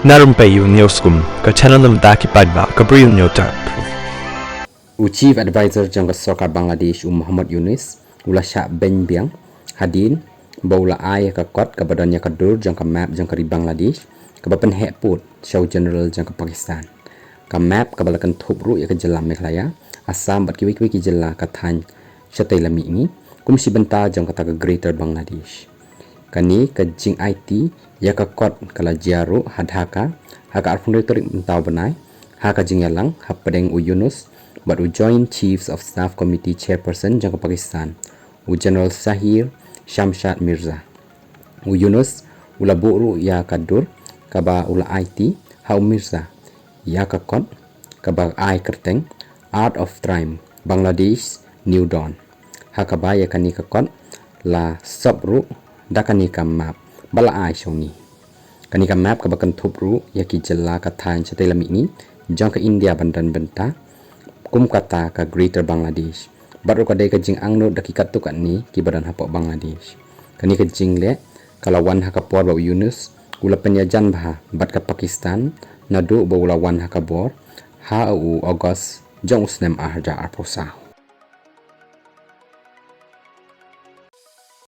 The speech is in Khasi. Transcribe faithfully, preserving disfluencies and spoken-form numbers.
Na rympei ïa u News Kum, ka channel na bynta ki paidbah ka Bri u Hynñiewtrep. U Chief Advisor jong ka Sorkar Bangladesh, u Muhammad Yunus, u la shah beiñ biang hadien ba u la ai ïa ka kot kaba don ïa ka dur jong ka map jong ka ri Bangladesh, kaba pynheh pud sha u General jong ka Pakistan. Ka map kaba la kynthup ruh ïa ka jylla Meghalaya, Assam bad kiwei kiwei ki jylla ka thaiñ shatei la mih ngi, kum shi bynta jong kata ka Greater Bangladesh. Kane ka jingaiti ïa ka kot ka la jia ruh ha Dhaka ha ka arphew hynriew tarik mynta u bnai, ha ka jingïalang hapdeng u Yunus bad u Joint Chiefs of Staff Committee Chairperson jong ka Pakistan, u General Sahir Shamshad Mirza. U Yunus u la buh ruh ïa ka dur kaba u la aiti ha u Mirza ïa ka kot kaba ai kyrteng Art of Triumph, Bangladesh New Dawn. Ha kaba ïa kane ka kot la sop ruh da kane ka map ba la ai sha u. Kane ka map kaba kynthup ruh ïa ki jylla ka thaiñ shatei la mih ngi jong ka India ban don bynta kum kata ka Greater Bangladesh. Bad ruh ka dei ka jingangnud da ki katto katne kiba don hapoh Bangladesh. Kane ka jingleh ka la wan ha ka por ba u Yunus u la pynïajan bha bad ka Pakistan naduh ba u la wan ha ka bor ha u August jong u snem ar hajar arphew saw.